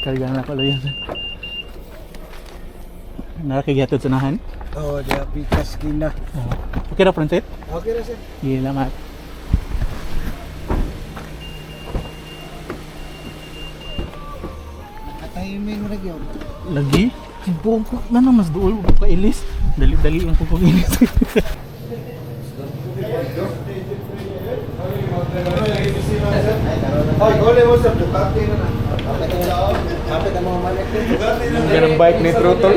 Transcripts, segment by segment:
Karga na ko yun. Nakakigatod sa nahan. Oh, diya pikas kina. Okay ra, Francis? Okay ra, sir. Salamat. Nakatiming ra gyud. Lagi? Buong ko na mas duol ko kailis. Dali-dali ang kukong ilis. Hoy, gole mo sir, Ducati na na. Kapit ang lao. Kapit ang mga malik. Ducati na. Ganang bike ni throttle.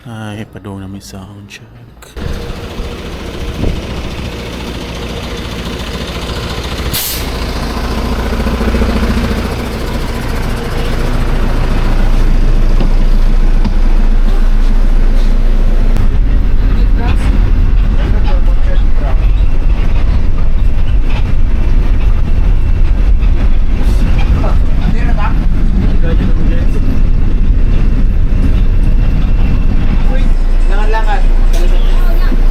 Ay, padung na may sound check.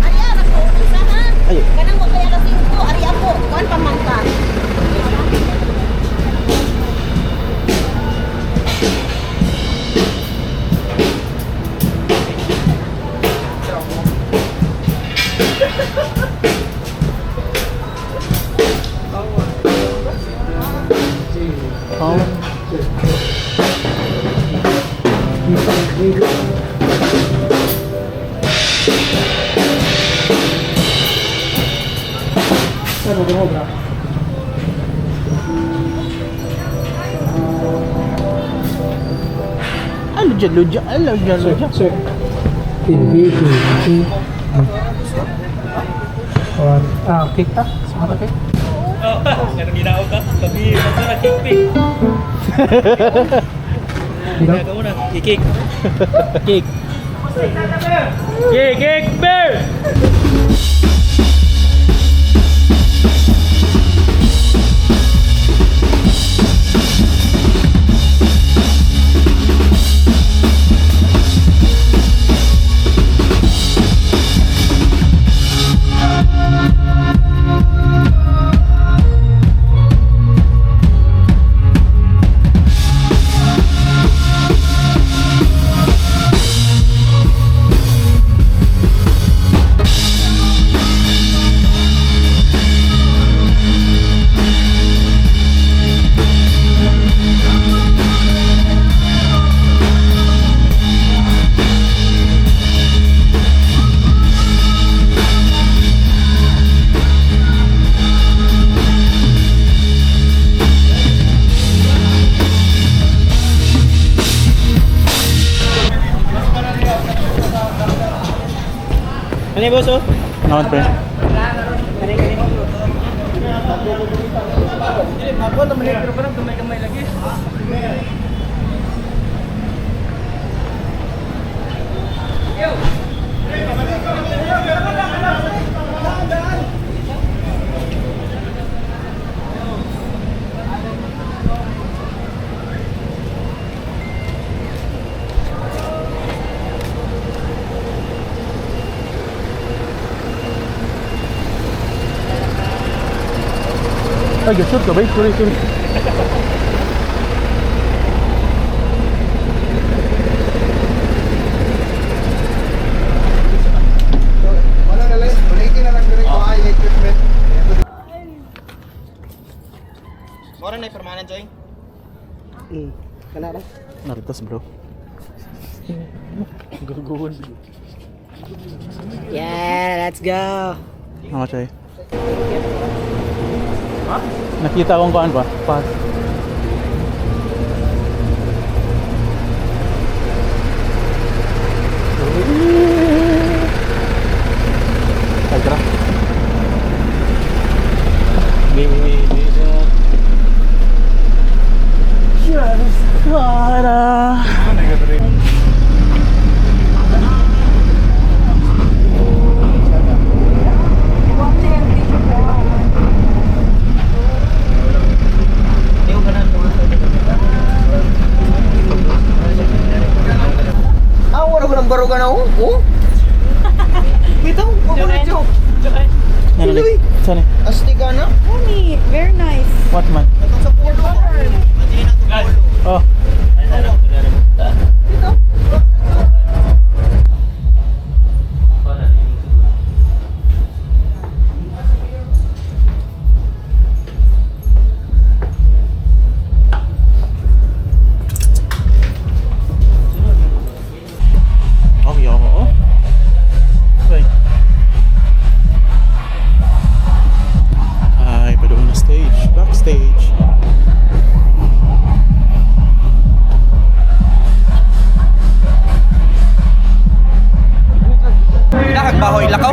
Ari aras ko unsa ha? Kanang mo kaya alas 5, ari ako, kuan pa man ka. Oh. Ano dyan, ludya? Ano dyan, ludya? B, B, G, One. Ah, cake ta? Sama ta cake? Ganun ginawa ka. Gabi, basta na kick pick. Dito? Ikaw muna. I-kick. Kick. Kick, kick, bear! Ano yung boss, oh? Naman, pre. Ako, tamalit, pero parang gamay-gamay lagi. Ay, gasot ka ba? Sorry, sorry. Wala na lang, balikin na lang diri ko ay equipment. Mora na permanent joy. Kana ra? Naritas, bro. Gagawin. Yeah, let's go. Naman, Chay. Thank you. Nakita kong kuan ba? Pass. Ay, tara. Baby, just gotta. Ah, wala ko ng baruga na oh. Oh. Bitaw, wala na joke. Ano ni? Saan ni? Astig ka na. Honey, very nice. What man? Atong sa pulo. Oh. Bitaw. Oh, yo. Oh. Wait. Ay, pa doon na stage. Backstage. Pinakagbahoy lakaw.